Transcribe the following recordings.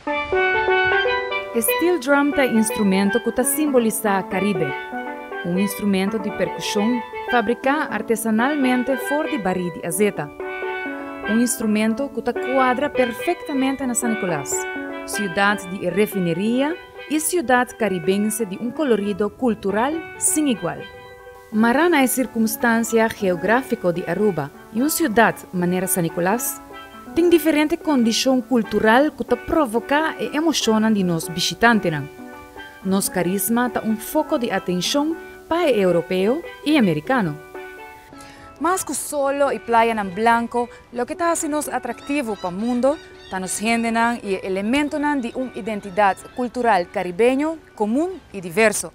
E steel drum ta e instrumento ku ta simbolisá Karibe, un instrumento di perkushon fabriká artesanalmente for di barí di azeta. Un instrumento ku ta kuadra perfektamente na San Nicolas, siudat di e refineria i siudat karibense di un kolorido kultural sin igual. Mará na e sirkumstansia geográfiko di Aruba i un siudat manera San Nicolas, tin diferente kondishon kultural ku ta provoká e emoshonnan di nos bishitantenan. Nos karisma ta un foko di atenshon pa e europeo i amerikano. Mas ku solo i playanan blanko, loke ta hasi nos atraktivo pa mundo ta nos hendenan i e elementonan di un identidat kultural karibeño komun i diverso.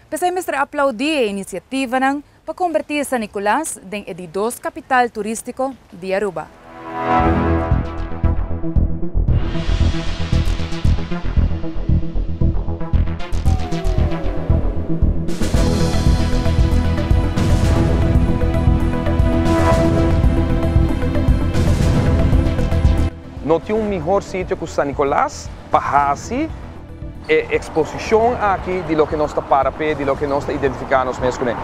P'esei mester aplaudí e inisiativanan pa kombertí San Nicolas den e di dos kapital turístiko di Aruba. No tin un mihor sitio ku San Nicolas pa hasi e eksposishon aki di loke nos ta para p'e, di loke nos ta identifiká nos mes kuné.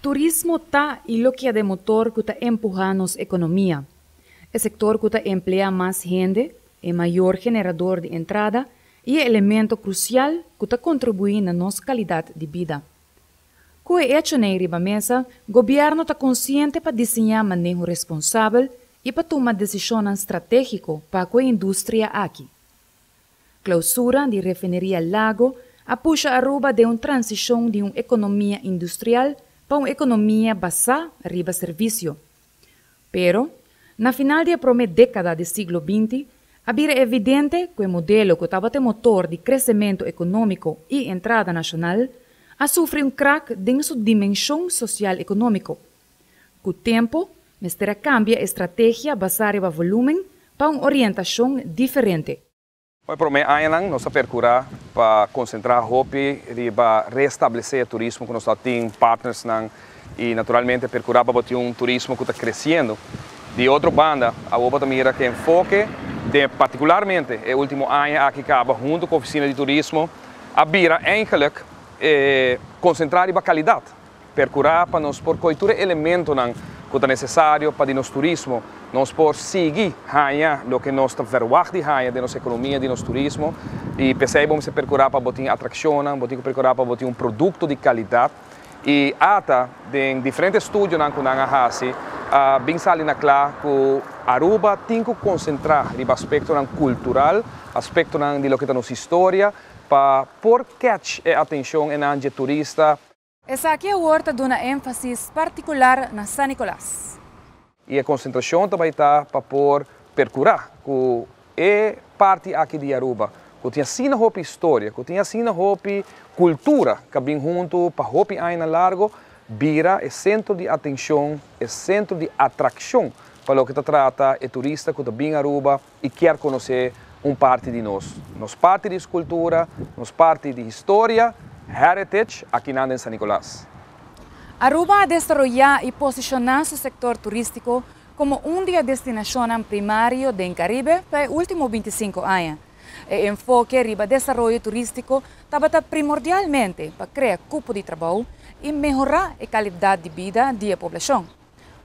Turismo ta y lo keda e motor cu ta empuha nos economia. E sector cu ta emplea mas hende, e mayor generador di entrada y e elemento crucial cu ta contribui na nos calidad di bida. Ku e echonan riba mesa, gobièrnu ta konsiente pa diseñá maneho responsabel i pa tuma desishonnan stratégiko pa ku e industria aki. Klousura di Refineria Lago a pusha Aruba den un transishon di un ekonomia industrial pa un ekonomia basá riba servisio. Pero, na final di e promé dékada di siglo 20, a bira evidente ku e modelo ku tabata e motor di kresementu ekonómiko i entrada nashonal a sufri un krak den su dimenshon sosial-ekonómiko. Ku tempu, mester a kambia e strategia basá riba volúmen pa un orientashon diferente. E promé añanan nos a perkurá pa konsentrá hopi riba reestablesé e turismo ku nos ta tin, partnersnan i naturalmente perkurá pa bo tin un turismo ku ta kresiendo. Di otro banda, awor bo ta mira ku e enfoke den partikularmente e último aña aki kaba huntu ku Ofisina di Turismo a bira eigenlijk e konsentrá riba kalidat. Perkurá pa nos por koi tur e elementonan ku ta nesesario pa di nos turismo nos por sigui haña loke nos ta verwagt di haña den nos ekonomia di nos turismo i p'esei bo mester perkurá pa bo tin atrakshonnan, bo tin ku perkurá pa bo tin un produkto di kalidat i ata den diferente estudionan ku nan a hasi a bin sali na kla ku Aruba tin ku konsentrá riba aspektonan kultural, aspektonan di loke ta nos historia pa por kèch e atenshon enan dje turista. Esaki awor ta duna énfasis partikular na San Nicolas. I e konsentrashon ta bai ta pa por perkurá ku e parti aki di Aruba, ku tin asina hopi historia, ku tin asina hopi kultura ku a bin huntu pa hopi añanan largo, bira e sentro di atenshon, e sentro di atrakshon pa loke ta trata e turista ku ta bin Aruba i kier konosé un parti di nos, nos parti di kultura, nos parti di historia, heritage, akinan den San Nicolas. Aruba a desaroyá i posishoná su sektor turístiko komo un di e destinashonnan primario den Karibe pa e último 25 aña. E enfoke riba desaroyo turístiko tabata primordialmente pa krea kupo di trabou i mehorá e kalidat di bida di e poblashon.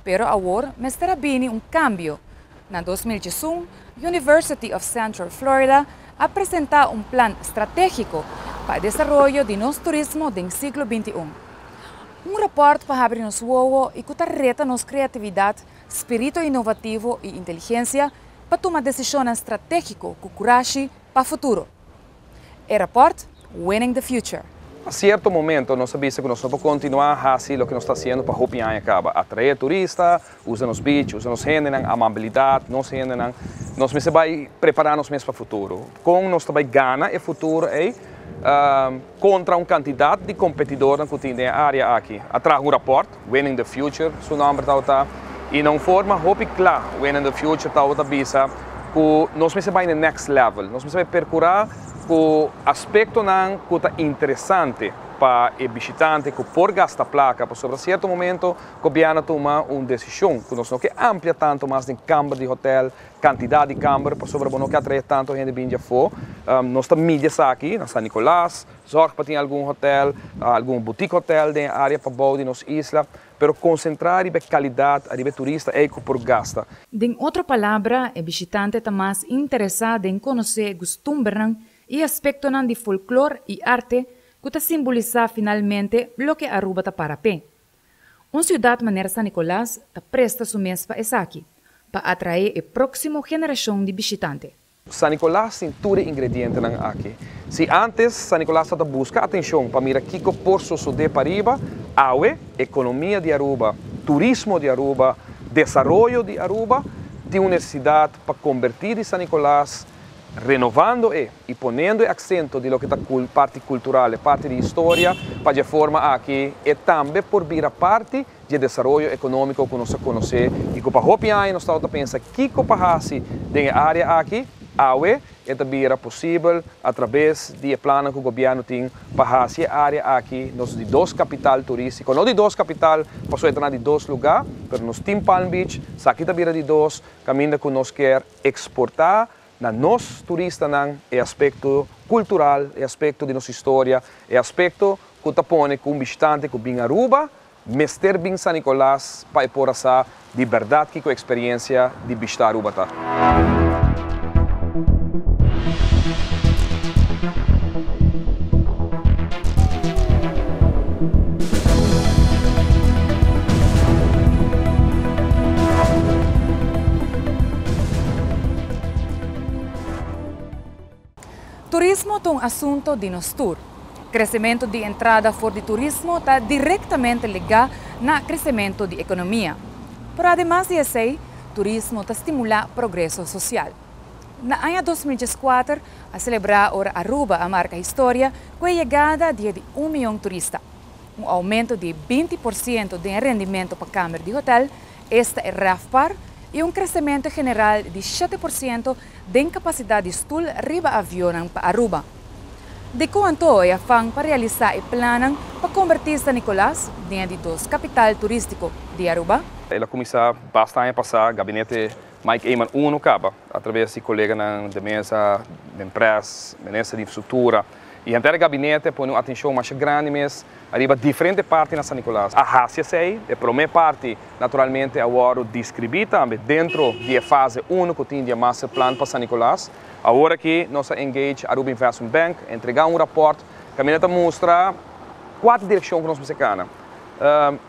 Pero awor mester a bini un kambio. Na 2011, University of Central Florida a presentá un plan stratégiko pa e desaroyo di nos turismo den siglo 21. Un rapòrt pa habri nos wowo i ku ta reta nos kreatividat, spiritu inovativo i inteligensia pa tuma desishonnan stratégiko ku kurashi pa futuro. E rapòrt Winning the Future. Na cierto momento nos a bisa cu nos no por continua haci loke nos ta haciendo pa hopi aña caba, atrae turista, usa nos beach, usa nos hendenan, amabilidad, nos hendenan. Nos mester bay prepara nos mes pa futuro. Con nos ta bay gana e futuro ey contra un cantidad di competidornan cu tin den e area aki? A traha un rapport, Winning the Future su nomber tabata, y na un forma hopi cla Winning the Future tabata bisa cu nos mester bay na e next level, nos mester bay percura Ku aspektonan ku ta interesante pa e bishitante ku por gasta plaka, pasobra sierto momento gobièrnu a tuma un desishon ku nos no ke amplia tantu mas den kamber di hotèl, kantidat di kamber, pasobra bo no ke atraé tantu hende bin di afó. Nos ta midi esaki na San Nicolas, zòrg pa tin algun hotèl, algun boutique hotèl den e área pabou di nos isla. Pero konsentrá riba e kalidat, riba e turista ei ku por gasta. Den otro palabra, e bishitante ta mas interesá den konosé e gustumbernan i aspektonan di folklor i arte ku ta simbolisá finalmente loke Aruba ta para p'e. Un siudat manera San Nicolas ta presta su mes pa esaki, pa atraé e próksimo generashon di bishitante. San Nicolas tin tur e ingredientenan aki. Si antes San Nicolas tabata busca atencion pa mira kico por sosode pariba, awe economia di Aruba, turismo di Aruba, desaroyo di Aruba tin un necesidad pa conberti di San Nicolas renovando e y poniendo e accento di loke ta parti cultural, e parti di historia, pa dje forma aki e tambe por bira parti di e desaroyo ekonómiko ku nos a konosé i ku pa hopi aña nos tabata pensa kiko pa hasi den e área aki, awe e ta bira posibel atrabes di e plannan ku gobièrnu tin pa hasi e área aki nos di dos kapital turístiko. No di dos kapital pasobra e ta na di dos lugá, pero nos tin Palm Beach, esaki ta bira di dos kaminda ku nos kier eksportá na nos turistanan e aspekto kultural, e aspekto di nos historia, e aspekto ku ta pone ku un bishitante ku bin Aruba Mester bin San Nicolas pa e por a sa di berdad kico experiencia di bishta Aruba ta. Turismo ta un asunto di nos tur. Kresementu di entrada for di turismo ta direktamente ligá na kresementu di ekonomia. Pero ademas di esei, turismo ta stimulá progreso sosial. Na aña 2014 a selebrá ora Aruba a marka historia ku e yegada di e di un mion turista. Un oumento di 20% den e rendimentu pa kamer di hotèl, esta e RevPAR, i un kresementu general di 7% den kapasidat di stul riba avionnan pa Aruba. Dikon anto e afan pa realisá e plannan pa kombertí San Nicolas den e di dos kapital turístiko di Aruba? El a kuminsá basta aña pasá, Gabinete Mike Eman uno kaba, atraves di koleganan de mesa, den pres, minister di infrastruktura, i henter e gabinete a pone un atenshon masha grandi mes ariba diferente parti na San Nicolas. A hasi esei, e promé parti naturalmente a wòrdu deskribí tambe dentro di e fase uno ku tin di e masterplan pa San Nicolas. Awor aki nos a engage Aruba Investment Bank, entregá un rapòrt kaminda ta mustra kua ta direkshon ku nos mester kana.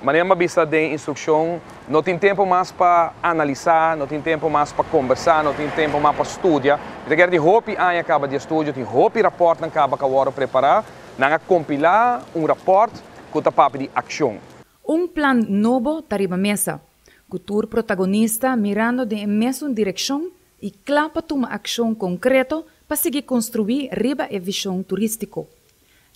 Manera mi a bisa den instrukshon, no tin tempu mas pa analisá, no tin tempu mas pa kombersá, no tin tempu mas pa studia. Mi ta kere tin hopi aña kaba di e studio, tin hopi rapòrtnan kaba ku a wòrdu prepará. Nan a kompilá un rapòrt ku ta papia di akshon. Un plan nobo ta riba mesa, ku tur protagonista mirando den e mesun direkshon i kla pa tuma akshon konkreto pa sigui konstruí riba e vishon turístiko.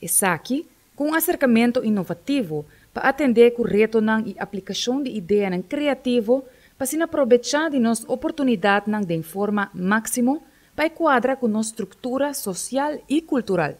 Esaki ku un aserkamentu inovativo pa atendé ku retonan i aplikashon di ideanan kreativo pa asina probechá di nos oportunidatnan den forma máksimo pa e kuadra ku nos struktura sosial i kultural.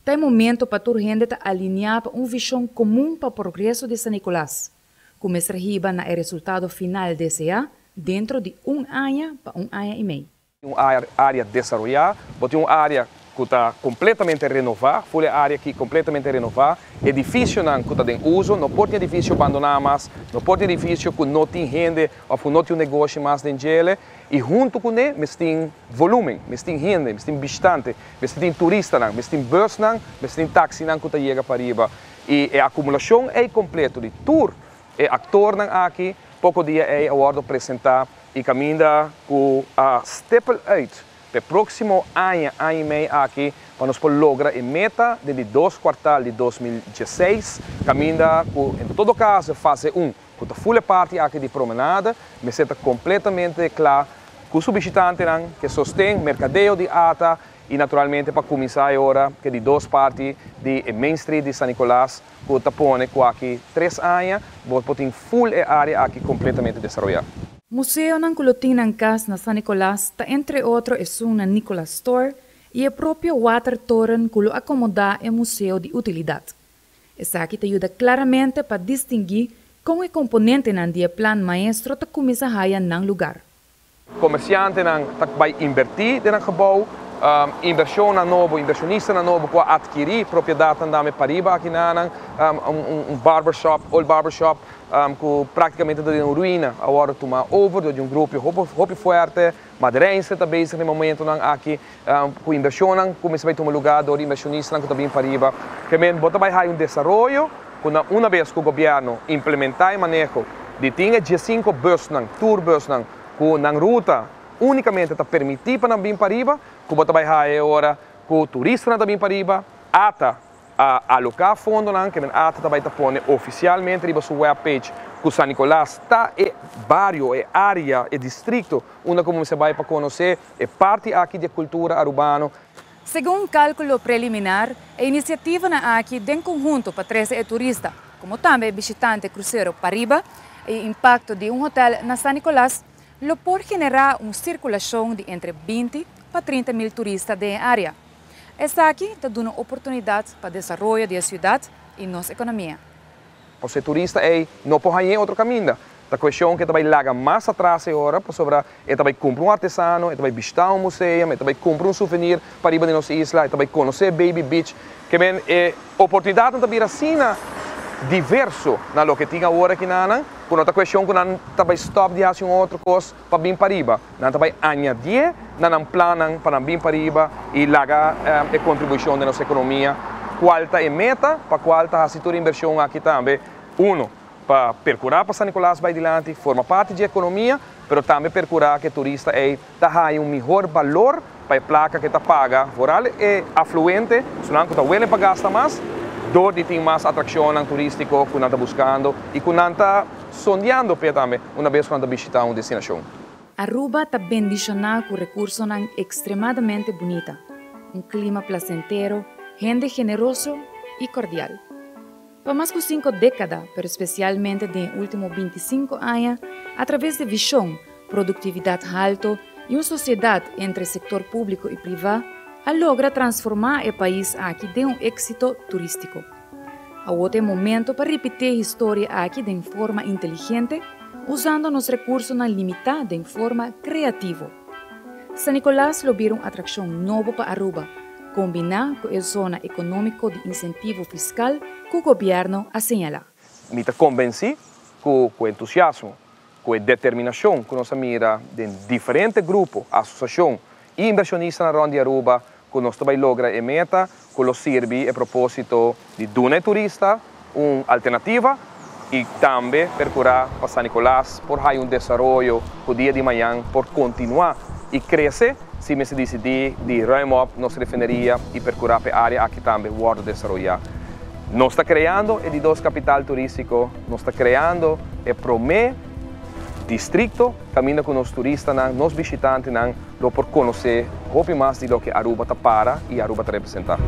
Ta e momento pa tur hende ta alineá pa un vishon komun pa progreso di San Nicolas, ku mester hiba na e resultado final deseá dentro di un aña pa un aña i mei. Un área desaroyá, bo tin un área ku ta kompletamente renová, ful e área aki kompletamente renová, edifisionan ku ta den uso, no por tin edifisio bandoná mas, no por tin edifisio ku no tin hende òf ku no tin un negoshi mas den djele, i huntu kuné mester tin volúmen, mester tin hende, mester tin bishitante, mester tin turistanan, mester tin bùsnan, mester tin taksinan ku ta yega pariba. I e akumulashon ei kompleto di tur e aktornan aki poko dia ei a wòrdu presentá i kaminda ku a stepel uit Pa e proximo aña, aña y mey aki, pa nos por logra e meta di 2 kwartaal di 2016, caminda cu en todo caso fase 1, cu ta full parti aki di promenade, mester ta completamente cla cu su bishitantenan, cu sosten, mercadeo di ATA y naturalmente pa cuminsa awor cu di 2 parti di Main Street di San Nicolas, cu ta pone cu aki 3 aña, bo por tin full e area aki completamente desaroya. Museonan cu lo tin nan cas na San Nicolas ta entre otro esun na Nicolas Store y e propio Watertoren cu lo acomoda e Museo di Utilidad. Esaki ta yuda claramente pa distingui con e componentenan di plan maestro ta cuminsa haya nan lugar. Comerciantenan ta bay inverti den e gebouw, inversion na nobo, inversionistanan nobo cu adkiri propiedad tambe pariba aki na un barbershop, old barbershop, cu practicamente ta den ruina, awor a tuma over di un grupo hopi, hopi fuerte, Madeirense ta bezig na e momentonan aki, cu inversion cuminsa bay tuma lugar door inversionistanan cu tambe pariba. Kiermen bo ta bay haya un desaroyo, cu un biaha cu gobierno implementa e maneho di tin 5 busnan, tour busnan, cu na ruta unicamente ta permiti pa nan bin pariba, cu bo ta bay haya awor cu turistanan tambe pariba, ATA a aloca fondonan, kiermen ATA tambe ta pone oficialmente riba su webpage cu San Nicolas ta e bario, e area, e distrito unda cu bo bay pa conoce e parti aki di cultura arubano. Segun calculo preliminar, e iniciativanan aki den conhunto pa trece turista, como tambe bishitante crucero pariba, e impacto di un hotel na San Nicolas lo por genera un circulacion di entre 20 pa 30 mil turista den e area. Esaki ta duna un oportunidad pa desaroyo di e ciudad y nos economia. E turista ey no por haya otro caminda. E cuestion cu e ta bay laga mas atras awor, pasobra e ta bay cumpra un artesano, e ta bay bishita un museo, e ta bay cumpra un souvenir pariba di nos isla, e ta bay conoce Baby Beach, kiermen e oportunidad tambe asina diverso na loke tin awor aki na cu no ta cuestion cu nan ta bay stop di haci un otro cos pa bin pariba. Nan ta bay añadi na nan plan pa bin pariba y laga e contribucion di nos economia. Cual ta e meta, pa cual ta haci tur inversion aki tambe. Uno, pa percura pa San Nicolas bay dilanti, forma parti di economia, pero tambe percura cu e turista ey ta haya un miho balor pa e placa cu e ta paga, vooral e afluente, esnan cu ta willing pa gasta mas, door di tin mas atraccion turistico cu nan ta buscando y cu nan ta sondeando tambe, un biaha cu nan bishita un destinacion. Aruba ta bendiciona cu recurso extremadamente bunita, un clima placentero, hende generoso y cordial. Pa mas cu 5 decada, pero especialmente den ultimo 25 aña, a traves di vision, productividad halto y un sociedad entre sector publico y priva, a logra transforma e pais aki den un exito turistico. Awor ta momento pa ripiti e historia aki di forma inteligente, usando nos recursonan limita di forma creativo. San Nicolas lo bira un atraccion nobo pa Aruba, combina cu e zona economico di incentivo fiscal cu gobierno a señala. Mi ta convenci cu e entusiasmo, cu e determinacion cu nos a mira di diferente grupo, asociacion y inversionista na rond di Aruba, cu nos ta bay logra e meta, cu lo sirbi e proposito di duna turista un alternativa y tambe percura pa San Nicolas por haya un desaroyo cu dia di mañan por continua y crece si mester dicidi di ruim op nos refineria y percura pa e area aki tambe wordo desaroya. Nos ta creando e di 2 capital turistico, nos ta creando e prome distrito caminda cu nos turistanan, nos bishitantenan, lo por conoce hopi mas di loke Aruba ta para y Aruba ta representa.